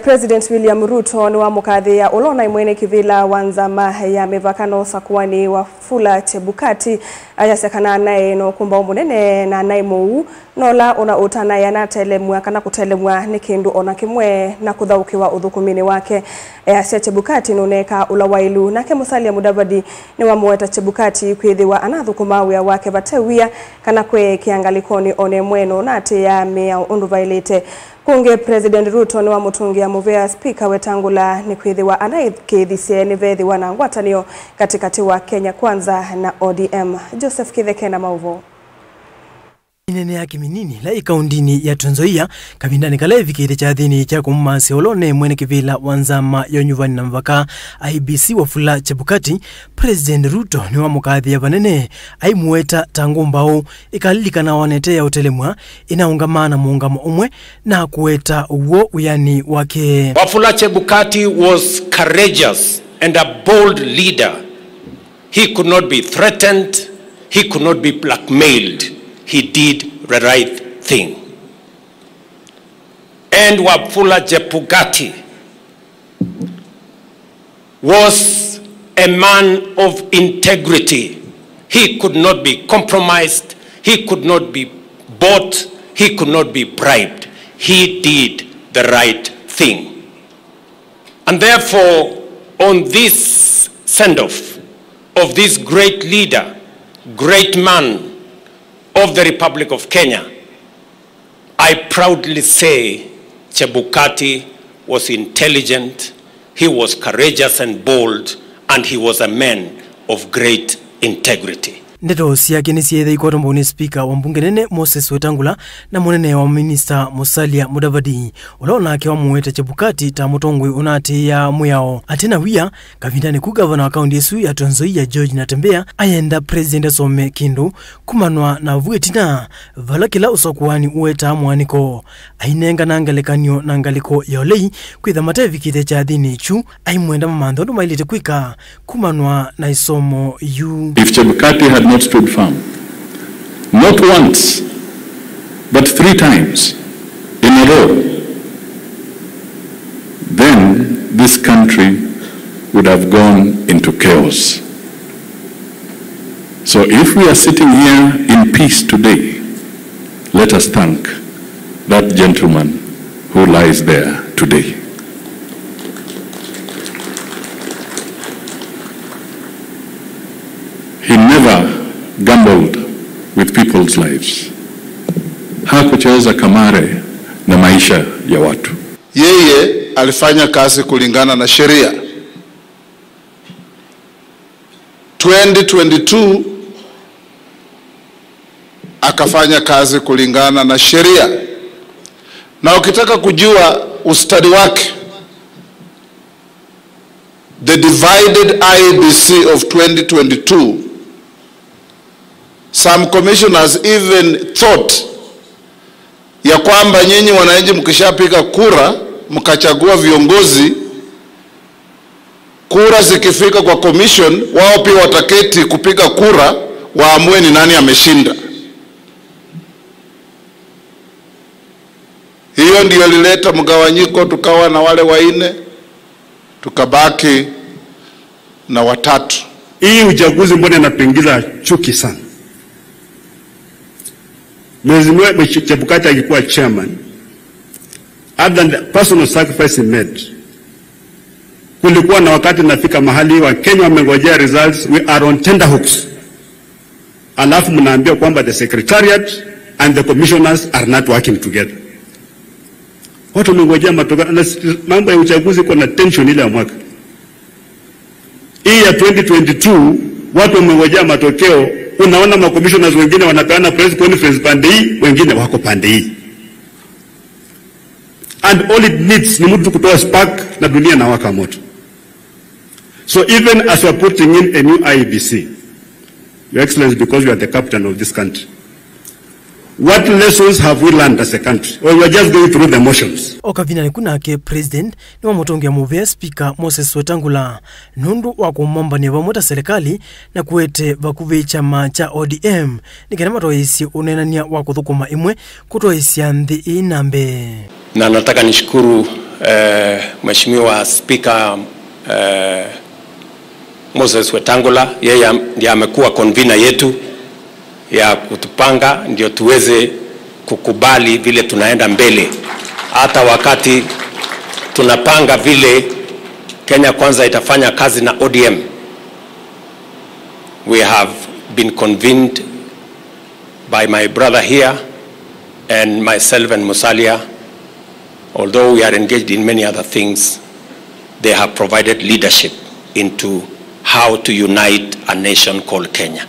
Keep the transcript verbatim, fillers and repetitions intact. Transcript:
President William Ruto nĩwamũkathĩĩa ũla ũnaĩ mwene kĩvĩla wa nzama ya mĩvaka na ũsakũani Wafula Chebukati, ayasya kana anaĩ na ũkũmbaũ mũnene na anaĩ mũuu, na ũla ũna ũtanaĩa anatelemw'a kana kũtelemw'a nĩ kĩndũ ona kĩmwe na kũthaũkĩwa ũthũkũminĩ wake. Easya Chebukati nũneekaa ũla waĩlu, nake Musalia Mudavadi nĩwamũweta Chebukati kwĩthĩwa anathũkũmaa wĩa wake vate wia kana kweekĩa ngalĩkonĩ ona ĩmwe na ũnatĩĩaa mĩao ũndũ vaĩlĩte. Kũngĩ, President Ruto nĩwamũtũngĩa mũvea Spika Wetangula nĩkwĩthĩwa anaĩkĩĩthisye nĩveethĩwa na ngwatanĩo katĩkatĩ wa Kenya Kwanza na O D M. Joseph Kĩtheke na maũvoo. Inene ya kĩminini ĩla ĩ kaũndinĩ ya Trans Nzoia, kavindanĩ kala ĩvikĩte kyathĩnĩ kya kũmũmaasya ũla ũnaĩ mwene kĩvĩla wa nzama ya ũnyuvani na mavaka, I E B C, Wafula Chebukati, President Ruto nĩwamũkathĩĩa vanene, aimũweta ta ngũmbaũ ĩkalilikana wanete ya ũtelemw'a, ĩnaũngamaa na mũũngamo ũmwe na kũweta ũw'o wĩanĩ wake. Wafula Chebukati was courageous and a bold leader. He could not be threatened. He could not be blackmailed. He did the right thing. And Wafula Chebukati was a man of integrity. He could not be compromised. He could not be bought. He could not be bribed. He did the right thing. And therefore, on this send-off of this great leader, great man of the Republic of Kenya, I proudly say Chebukati was intelligent, he was courageous and bold, and he was a man of great integrity. Ndeto syake nĩsyeethĩa ikwatwa mbau nĩ Spika wa mbunge nene Moses Wetangula na mũnene wa minista Musalia Mudavadi, ũla onake wamũweta Chebukati ta mũtongoi ũnatĩĩaa mwĩao. Ate na wia, kavindanĩ kau, ngavana wa kaũndi ĩsu ya Trans Nzoia George Natembeya ayenda President asome kĩndũ kumanwa na vu ĩtina, vala kĩla ũsakũani ũwetaa mũanĩko, ainengana ngelekany'o na ngalĩko ya ũlei kwĩtha matevikĩte kyathĩnĩ kyu, aimwenda mamanthe ũndũ maĩlĩte kwĩka kumanwa na ĩsomo yu. If Chebukati had not stood firm, not once, but three times in a row, then this country would have gone into chaos. So if we are sitting here in peace today, let us thank that gentleman who lies there today. He never gambled with people's lives. Hakucheza kamare na maisha ya watu. Yeye alifanya kazi kulingana na sheria. Twenty twenty-two akafanya kazi kulingana na sheria. Na ukitaka kujua ustadi wake, the divided I E B C of twenty twenty-two, some commissioners even thought ya kwamba nyinyi wananchi mkishapiga kura, mkachagua viongozi, kura zikifika kwa commission, wao pia wataketi kupiga kura, waamue ni nani ameshinda. Hiyo ndio ilileta mgawanyiko, tukawa na wale wanne, tukabaki na watatu. Hii uchaguzi mbona inapingiza chuki sana? Mheshimiwa Chebukati akikuwa chairman, other than the personal sacrifice he made, kulikuwa na wakati nafika mahali wa Kenya wamengojea results, we are on tenterhooks. Alafu mnaambia kwamba the secretariat and the commissioners are not working together. Watu wamengojea matokeo, na s-, mambo ya uchaguzi iko na tension ile ya mwaka. Hii ya twenty twenty-two, watu wamengojea matokeo, unaona ma commissioners wengine wanapeana press conference pande hii, wengine wako pande hii. And all it needs ni mtu kutoa spark na dunia inawaka moto. So even as we are putting in a new I E B C, Your Excellency, because you are the captain of this country, what lessons have we learned as a country? Or we are just going through the motions? O kavindanĩ ku nake, President nĩwamũtũngĩa mũvea Spika Moses Wetangula nũndũ wa kũmombanĩa vamwe ta serĩkalĩ na kũete vakuvĩ kyama kya O D M nĩ kana matwaĩĩsye ũneenany'a wa kũthũkũma ĩmwe kũtwaĩĩsya nthĩ ĩĩ na mbee. Na nataka nishukuru Eh, Mheshimiwa Speaker, eh, Moses Wetangula, yeye am- ndiye amekuwa convener yetu ya kutupanga ndio tuweze kukubali vile tunaenda mbele. Hata wakati tunapanga vile Kenya Kwanza itafanya kazi na O D M, we have been convened by my brother here and myself and Musalia, although we are engaged in many other things, they have provided leadership into how to unite a nation called Kenya.